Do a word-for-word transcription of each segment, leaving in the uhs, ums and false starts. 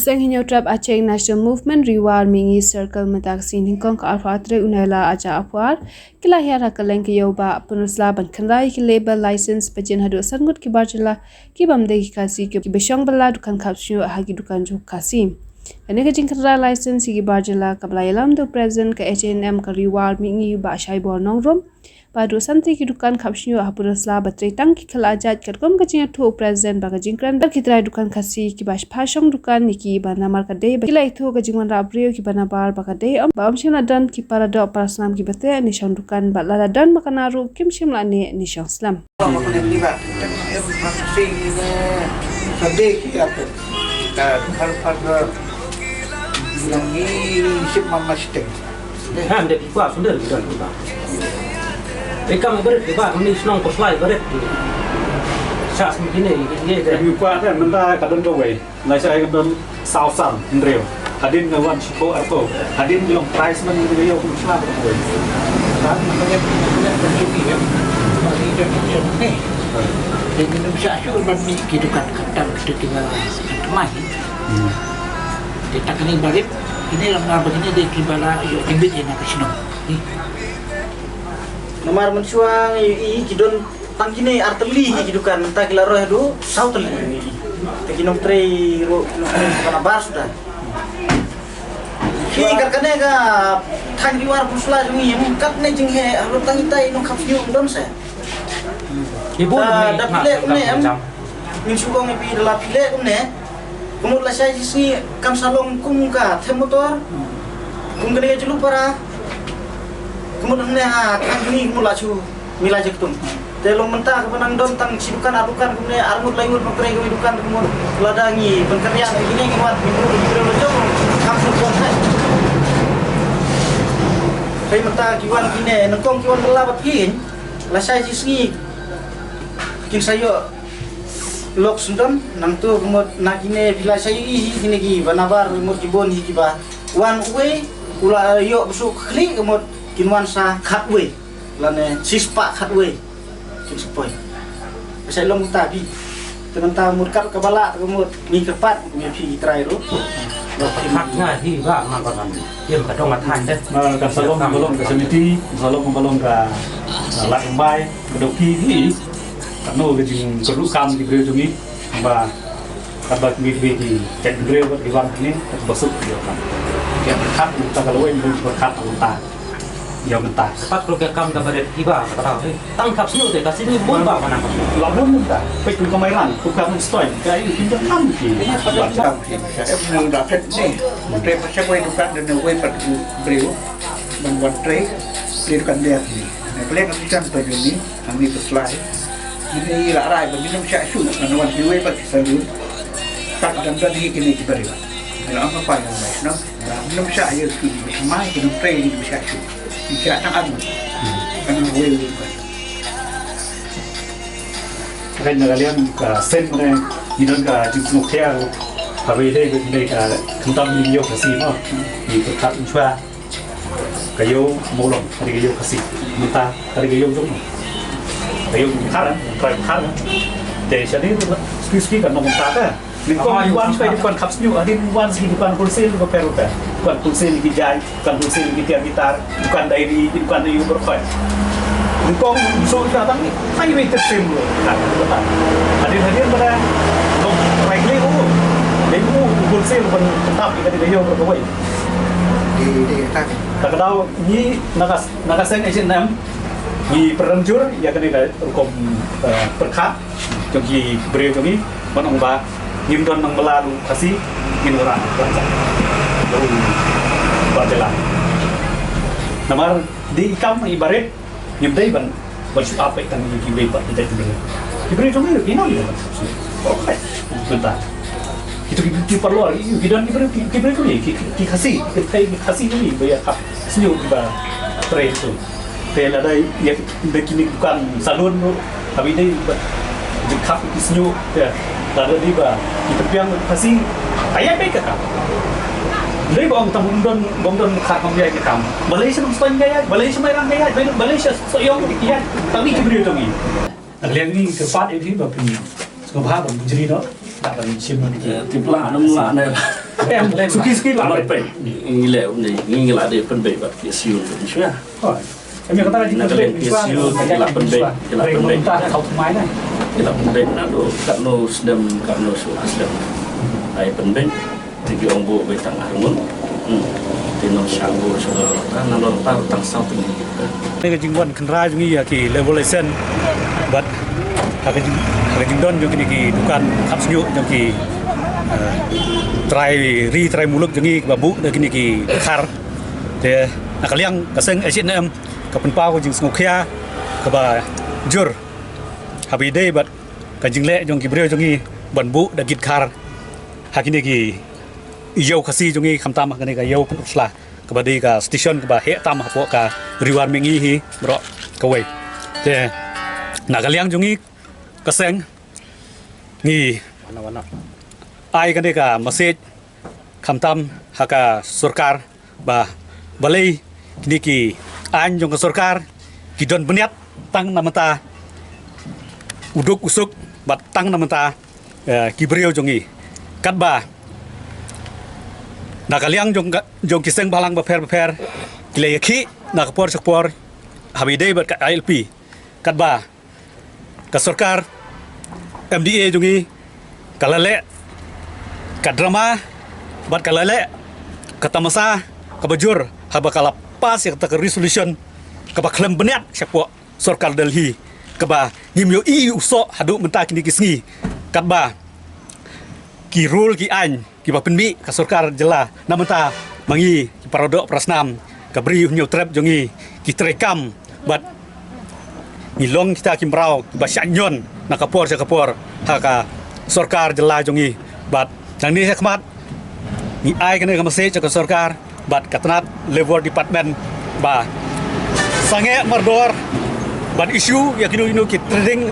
Seng Hynñiewtrep Acheng National Movement Ri War Mihngi Circle mynta ka sngi Nyngkong ka arphew ar tarik u Nailar ar hajar arphew ar ki la hiar ha kylleng ka Ïew Bah Pynursla ban khynra ïa ki labour license ba jin haduh san ngut ki bar jylla ki bym dei ki Khasi kiba shong bylla dukan khapsngiuh ha ki dukan jong ki Khasi. Kane ka jingkhynra license ïa ki bar jylla kaba la ïalam da u President ka H A N M ka Ri War Mihngi Bah Shaibor Nongrum. Ba haduh san tylli ki dukan khapsngiuh ha Pynursla ba trei tang ki khyllajait katkum ka jingïathuh u President ba ka jingkren bad ki trai dukan Khasi kiba phah shong dukan ïa ki ba namar ka dei ba ki la ïathuh ka jingwanrah briew kiba nabar ba ka dei ym ba ym shym la don ki para doh para snam kiba teh ne shong dukan bad lada don ba kane ruh kim shym la neh ne shong slem. Kam de ki kwah sundel ki don ki ba. E kam i barit ki ba, ni shnong ko slai barit. Sha sum kine, ye de. Ki kwah de, mynta ka don kawei. Lai sa ka don saw san, hynriew. Hadien ka wan shiphew arphew. Hadien ki long prize man ki ïoh kum shlap kawei. Ta, mynta ka don ka don ki ya. Ba ni don ki don ni. Jadi ni sha shu ban mi ki dukan kantang kita kena kantang mai. Te tak ni barit, ini lam na begini dei kiba la ïoh timbit ïa na ka shnong. Namar mynshuwa ngi ïohi ki don tang kine ar tylli ki dukan, mynta ki la roi haduh saw tylli. Te ki nongtrei ruh ki nongtrei kaba nabar suda. Ki kat kane ka thaiñ Ri War Pynursla jong ngi, kat ne jingheh haduh tang itai nongkhapsngiuh don se. Ki bun da phi leh kumne em. Ngin shu ong ïa phi da la phi leh kumne. Ka mut lashai shi sngi kan sa long kum ka them motor. Kum kane ka julu para. Ka mut hangne ha thaiñ jong ngi ka mut la shu mih la jektum. Te long mynta kaba nang don tang shi dukan ar dukan kumne ar ngut lai ngut nongtrei kawei dukan ka mut lada ngi pynkynriah ïa kine ngi wan ngi mut ki briew la jong kam shu kon hai. Hei mynta ki wan kine nyngkong ki wan bylla bad ki. Lashai shi sngi kin sa ïoh lok syndon nangtu ka mut na kine phi la sa ïohi hi kine kiba nabar ka mut ki bun hi kiba wan uwei u la ïoh ba suk khlieh ka mut kin wan sa khatwei lane shispah khatwei kin sa poi. Ka sa long uta phi. Te mynta mut kat kaba lah ka mut ngi kyrpad kum ïa phi ki trai ruh. Kyrpad nga hi ba man ba kan ïa ka dong ka thaiñ de. Ka sa long ka long ka samiti, ka sa long ka long ka, ah, lad umbai, ka dok ki hi. Katno ka jingkyrduh kam ki briew jong ngi ba kaba ki briew ki tek briew ba ki wan kine ba suk ki wan. Ki pyrkhat uta ka lawei, ki pyrkhat uta. Ïa mynta. Pat klok ïa kam kaba rit kiba ka tau. Tang khapsngiuh te ka sini bun ba ka nang khapsngiuh. La bun mynta. Peit kum ka Mairang, kum ka Nongstoiñ, ka ayu kim dang kam ki. Kam ki. Ka em nang da phet ni. Te pa shawei dukan da ne wei pat ki briew. Ban wan trei. Trei dukan dia ni. Ne plek ka sisan pa juni. Hangne ka slai. Hangne i la rai ba ngin ym shah shuh, ngan wan kiwei pat ki salun. Pat dang don hi kine ki briew. Ngan ong ka pai ngan bai shnong. Ngin ym shah ïa shuh, ba thymmai ki nongtrei ngin ym shah shuh. Ngin shah tang arngut. Kan ong wei wei pat. Kan na ka liang ka seng ne, ngi don ka jingsngewkhia. Haba ïadei bad ka khamtam ïa ka Khasi mo. Ngi pyrkhat ym shwa. Ka ïew Mawlong, ka dei ka ïew Khasi. Mynta, ka dei ka ïew jong. Ka ïew jong Khar, eh, tribe Khar, eh. Te shane ruh, suki suki kan nong mynta ka. Nyngkong wan shuwa dukan khapsngiuh, hadien wan shuwa dukan wholesale ka per ruh ka. Dukan wholesale ki jaiñ, dukan wholesale ki tiar gitar, dukan diary, dukan diary baroh. Nyngkong shuwa ka tang ni, ai wei te sim ruh. Hadien hadien ba da nong rai kli ruh. Dei ruh wholesale ban tap ka dei ka ïew baroh kawei. Di, di, tak. Ta ka daw ngi na ka, na ka seng H and M ngi pyrshang jur ïa kane ka rukom, eh, pyrkhat jong ki briew jong ngi ban ong ba ngim don nang mala u Khasi ngin ora. Ba jela. Namar di i kam i barit ngim dei ban Ba shu ap tang ki briew ba ki dei ki briew. Ki briew jong ngi ki nang. Okay. Bentar. Itu ki ki parlor, ki don ki briew ki briew ki ki Khasi, ki Thai ki Khasi ni ba ïa khapsngiuh ba trei tu. Te lada ïa da kini dukan salon tu. Abi dei ba jingkhap ki sngiuh ya. Lada dei ba ki tympiang Khasi. Aya dei ka kam. Dei ba ong tam don don khar kam ïa ka kam. Balei shu ston ka ïa, balei shu mai rang ka ïa, balei shu So ïong ki ïa tang ni ki briew tang ni. Liang ni ki pat ïa ki ba phi sngewbha ba phi jri noh. Tip lah, nam lah ne. Em, suki suki lah. Mar pek. Ngi leh ne, ngi ngi lah dei pynbeit bad P S U tu shuwa. Oh. Em, kata lagi na ka liang P S U ki lah pynbeit, ki lah pynbeit. Ki lah pynbeit na do katno snem, katno shu snem. Ai pynbeit. Te ki ong buh beit tang ar ngut. Hmm. Te nong shah buh sha ka na long tar tang saw tyngka. Kane ka jingwan khynra jong ngi ïa ki level license bad ha ka jing, ha ka jingdon jong kine ki dukan khap shñiuh jong ki, eh, trai ri trai muluk jong ngi ba buh da kine ki dkhar. Te na ka liang ka seng H A N M ka pynpaw ka jingsngewkhia kaba jur haba ïadei bad ka jingleh jong ki briew jong ngi ban buh da ki dkhar ha kine ki ïew Khasi jong ngi, khamtam ha kane ka ïew Pynursla kaba dei ka station kaba heh tam hapoh ka Ri War Mihngi hi baroh kawei. Te na ka liang jong ngi ka seng ngi ai kane ka message khamtam ha ka sorkar ba balei kine ki aiñ jong ka sorkar ki don bniat tang na bynta u duk u suk bad tang na bynta, eh, ki briew jong ngi. Katba na ka liang jong ka, jong ki seng bhalang bapher bapher ki la ïakhih na ka por sha ka por haba ïadei bad ka I L P. Katba ka sorkar M D A jong ngi ka la leh ka drama bad ka la leh ka tamasa kaba jur haba ka la pass ïa kata ka resolution kaba khlem bniat shapoh sorkar Delhi kaba ngim ïohi u soh haduh mynta kine ki sngi. Katba ki rule ki aiñ kiba pynmih ka sorkar jylla na mynta ma ngi ki para doh para snam ka Bri u Hynñiewtrep jong ngi ki treikam bad ngi long kita ki mraw kiba shah ñion na ka por sha ka por ha ka sorkar jylla jong ngi. Bad nangne sha khmat ngi ai kane ka message sha ka sorkar bad ka tnat Labour Department ba sangeh mardor ban issue ïa kino kino ki trading,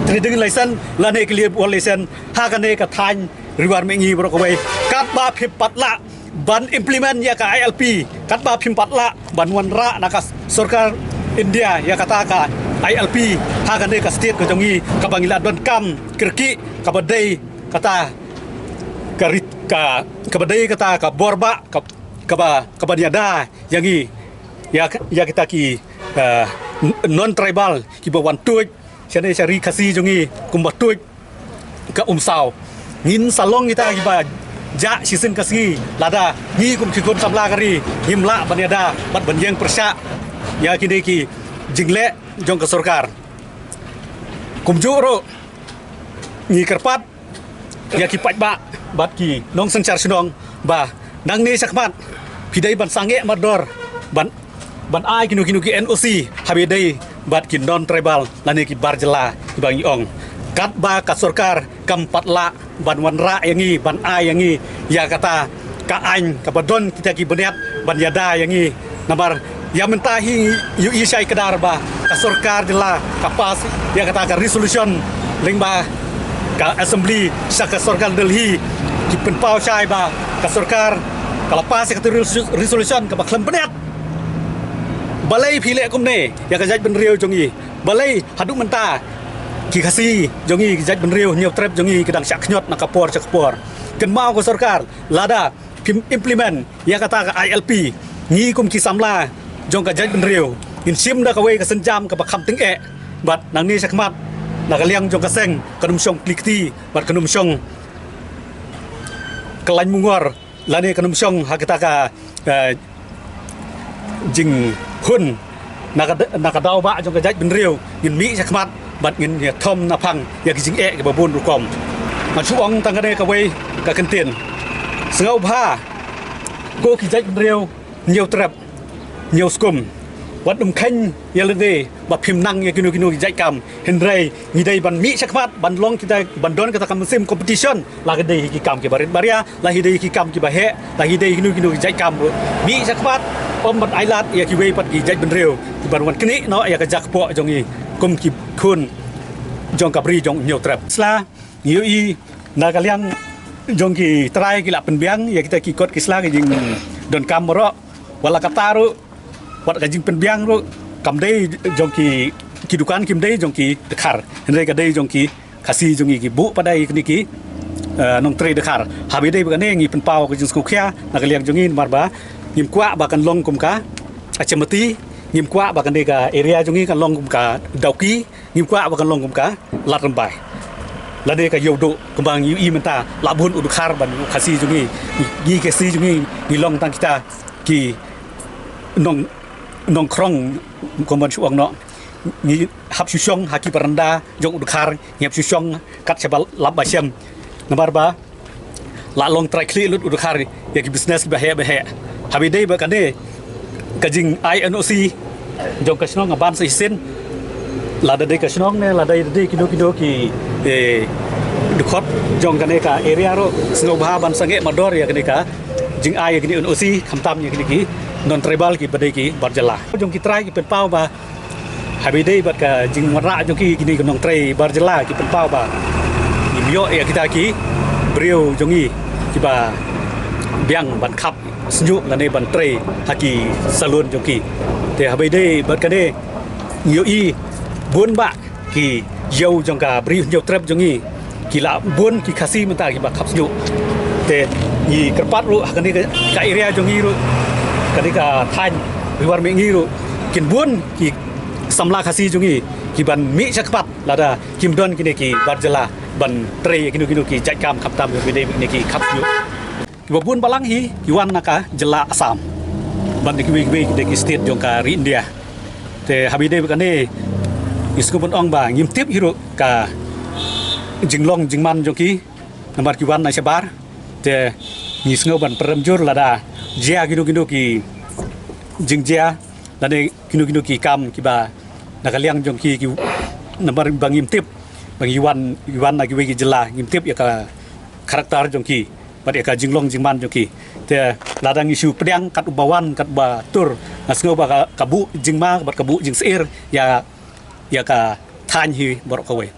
trading license lane ki labour license ha kane ka thaiñ Ri War Mihngi baroh kawei. Katba phim pat lah ban implement ïa ka I L P, katba phim pat lah ban wanrah na ka sorkar India ïa kata ka I L P ha kane ka state ka jong ngi kaba ngi la donkam kyrkieh kaba dei kata ka rit ka, kaba dei kata ka bor bah ka, kaba, kaba ïada ïa ngi ïa, ïa kita ki, eh, non tribal kiba wan tuid shane sha ri Khasi jong ngi kumba tuid ka Umsaw. Ngin sa long kita kiba jah shisien ka sngi lada ngi kum ki khun samla ka ri ngim lah ban ïada bad ban ïeng pyrshah ïa kine ki jingleh jong ka sorkar. Kumjuh ruh ngi kyrpad ïa ki paidbah bad ki nongsynshar shnong ba nangne shakhmat phi dei ban sangeh mardor ban, ban ai kino kino ki N O C haba ïadei bad ki non tribal lane ki bar jylla kiba ngi ong. Katba ka sorkar kam pat lah ban wanrah ïa ngi ban ai ïa ngi ïa kata ka aiñ kaba don kita ki bniat ban ïada ïa ngi. Namar ïa mynta hi ïohi shai kdar ba ka sorkar jylla ka pass ïa kata ka resolution lyngba ka assembly sha ka sorkar Delhi ki pynpaw shai ba ka sorkar ka la pass ïa kata resu-, resolution kaba khlem bniat. Balei phi leh kumne ïa ka jaitbynriew jong ngi? Balei haduh mynta ki Khasi jong ngi ki jaitbynriew Hynñiewtrep jong ngi ki dang shah khñiot na ka por sha ka por? Kynmaw ka sorkar lada phim implement ïa kata ka I L P ngi kum ki samla jong ka jaitbynriew ngin shim da kawei ka sienjam kaba kham tyngeh. Bad nangne shakhmat na ka liang jong ka seng kan ym shong kli kti bad kan ym shong kyllain mungor lane kan ym shong ha kata ka, eh, jinghun na ka, na ka daw ba jong ka jaitbynriew ngin mih shakhmat bad ngin ïa thom naphang ïa ki jingeh kiba bun rukom. Ngan shu ong tang kane kawei ka kyntien. Sngewbha ko ki jaitbynriew Hynñiewtrep Hynñiewskum wat ym kheiñ ïa lade ba phim nang ïa kino kino ki jait kam. Hynrei ngi dei ban mih shakhmat ban long kita ban don kata ka mynsiem competition la ka dei ki kam kiba rit baria la hi dei ki kam kiba heh la hi dei kino kino ki jait kam ruh. Mih shakhmat ym ban ailad ïa kiwei pat ki jaitbynriew kiban wan knieh noh ïa ka jakpoh jong ngi kum ki khun jong ka Bri jong Hynñiewtrep. Sla ngi ïohi na ka liang jong ki trai ki la pynbiang ïa kita ki kot ki sla ki jingdonkam baroh. Wat la katta ruh wat ka jingpynbiang ruh kam dei jong ki, ki dukan kim dei jong ki dkhar. Hynrei ka dei jong ki Khasi jong ngi ki buh pat da ïa kine ki eh, Nongtrei Dkhar. Haba ïadei bad kane ngi pynpaw ka jingsngewkhia na ka liang jong ngi namar ba ngim kwah ba kan long kum ka Achemati, ngim kwah ba kane ka area jong ngi kan long kum ka Dawki, ngim kwah ba kan long kum ka Lad Rymbai. Lane ka Ïewduh kumba ngi ïohi mynta la bun u Dkhar bad u Khasi jong ngi, ngi Khasi jong ngi ngi long tang kita ki nong nongkhrong kumban shu ong noh. Ngi hap shu shong ha ki baranda jong u Dkhar, ngi hap shu shong kat shaba lap ba shem. Namar ba la long trai khlieh lut u Dkhar ïa ki business ba heh ba heh. Haba ïadei bad kane ka jingai N O C jong ka shnong nga ban sa shisien. Lada dei ka shnong ne lada dei kino kino ki, eh, dkhot jong kane ka area ruh sngewbha ban sangeh mardor ïa kane ka jingai ïa kine N O C khamtam ïa kine ki non tribal kiba dei ki bar jylla. Jong ki trai ki pynpaw ba haba ïadei bad ka jingwanrah jong ki kine ki nongtrei bar jylla ki pynpaw ba ngim ïoh ïa kita ki briew jong ngi kiba biang ban khap shñiuh lane ban trei ha ki salon jong ki. Te haba ïadei bad kane ngi ïohi bun bah ki ïew jong ka Bri u Hynñiewtrep jong ngi ki la bun ki Khasi mynta kiba khap shñiuh. Te ngi kyrpad ruh ha kane ka, ka area jong ngi ruh, kane ka thaiñ Ri War Mihngi ruh kin bun ki samla Khasi jong ngi kiban mih sha kpat lada kim don kine ki bar jylla ban trei kino kino ki jait kam khamtam haba ïadei bad kine ki khap shñiuh. Kiba bun balang hi ki wan na ka jylla Assam bad na kiwei kiwei de ki state jong ka ri India. Te haba ïadei bad kane ngi sngew ban ong ba ngim tip hi ruh ka jinglong jingman jong ki namar ki wan na shabar. Te ngi sngew ban pynrem jur lada jia kino kino ki jingjia lane kino kino ki kam kiba na ka liang jong ki, ki namar ba ngim tip ba ngi wan, ngi wan na kiwei ki jylla ngim tip ïa ka karakter jong ki bad ïa ka jinglong jingman jong ki. Te lada ngi shu pdiang kat uba wan kat uba tur nga sngew ba ka, ka buh jingma bad ka buh jingsyier ïa, ïa ka thaiñ hi baroh kawei.